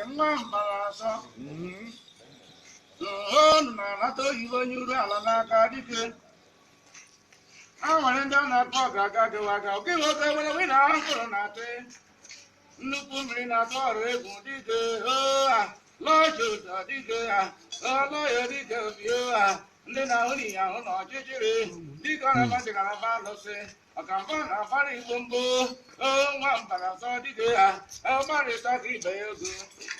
Nwa mbara asọ onu na-anata oyibo onye uru ala n'aka dike a nwere ndị a na-akpọ ga-aga gịwaga oke nwoke nwere wị na mkpụrụ na-atị nnukwu mmiri na-atụ ọrụ egwu dike ha lọchi ụzọ dike ha ọlọya dike obio ha ndị na-ahụ n'ihe ahụ na ọchịchịrị dike ọrabadịgaraba alụsị ọkamba na-agbara igbo mbụ nwa mbara asọ dike ha ọgbarịta ka ibe ya ego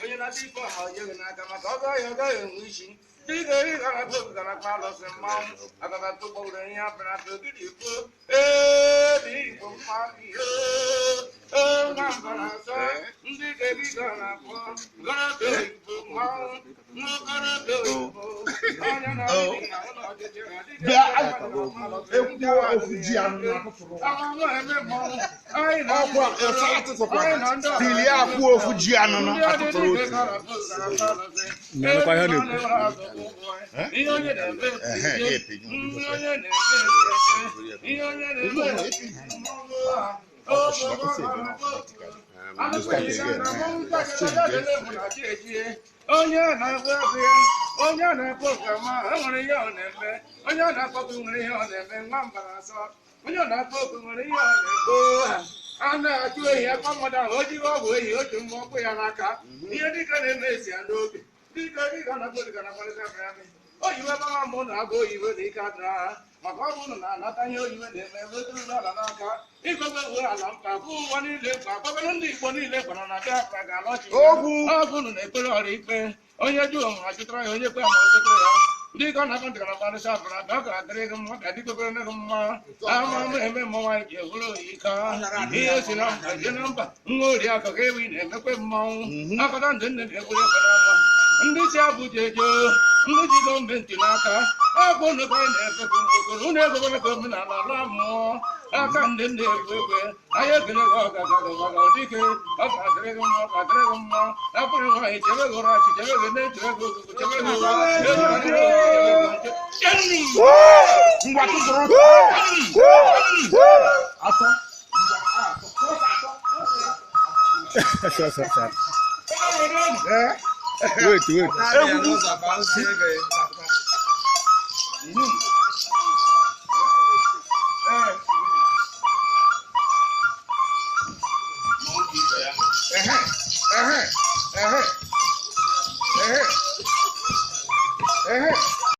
onye na-adị ikpe ọha onyeghị n'aka maka ọ gaghị ọ gaghị enwe isi dike ịgaraba obigarakpa alụsị mmanwụ agabata ụgbọgwụrụ ihe apịrị apị ogidi ikpo ee igbo mmadụ ihe nwa mbara asọ ndị ga-ebido na-akpọ gọrọbe igbo mmanwụ nwokorobịa oyibo onye na-adị na ụlọ ọchịchịrị Bịa, ekwuo ofu ji anụ atụtụrụ. Ọkwa efe atụtụkwana. Tilie akwụ ofu ji anụ na atụtụrụ otu. Nyanụkwa ihe ọ na-ekwu. Ehe, ya epenye Onye na-ekwe ekwe ya, onye na-ekwe oke ọma, e nwere ihe ọ na-eme. Onye na-akpọ oku nwere ihe ọ na-eme, nwa mbara asọ. Onye na-akpọ oku nwere ihe ọ na-egbo. A na-achụ ehi akpa mmadụ ahụ, o jighị ọgwụ ehi otu mmụọ kwụ ya n'aka. Ihe dịka na-eme esi ya n'obi. Dịka dịka na-akpọ dịka na-akparịta akparịta. Oyiwe mama mụ na-agụ oyiwe na ike adịra ha maka ọ bụrụ na anata ihe oyiwe na-eme wetụrụ ala n'aka igobe uwe ala mkpa kwụ ụwa niile mkpa kwabere ndị Igbo niile gwara na Biafra ga-alọchi Ogwu. ọ bụrụ na ekpere ọrụ ikpe onye jụụ ma jụtara ya onye kwe ma o kwetere ya ndị gọ na akọntị gara mkparịta abụrụ abịa ọ ga-adịrị gị mma ka dịkobere gị mma ama ama eme mmọnwụ anyị ji ehuru oyi ka ihe si na mba je na mba nwa oriakụ ka ewi na-emekwe mmanwụ akọta ndị nne na-ekwere ekwere ọnwa ndị si Abuja eje ndị ji gọọmenti n'aka ọkụ unu ka anyị na-efekwu okoro unu ekwekwana ka omenala ala mmụọ aka ndị nne ekwe ekwe anyị ekele gị ọgagaga dike ọ ga-adịrị gị mma ọ ga-adịrị gị mma apụrụ nwaanyị chebe gị ụra chi chebe gị na-echere gị ogugu chebe gị ụra Ngwa tụtụrụ. Atọ. Sir, sir, sir. Ee. Wait, wait. Egwugwu.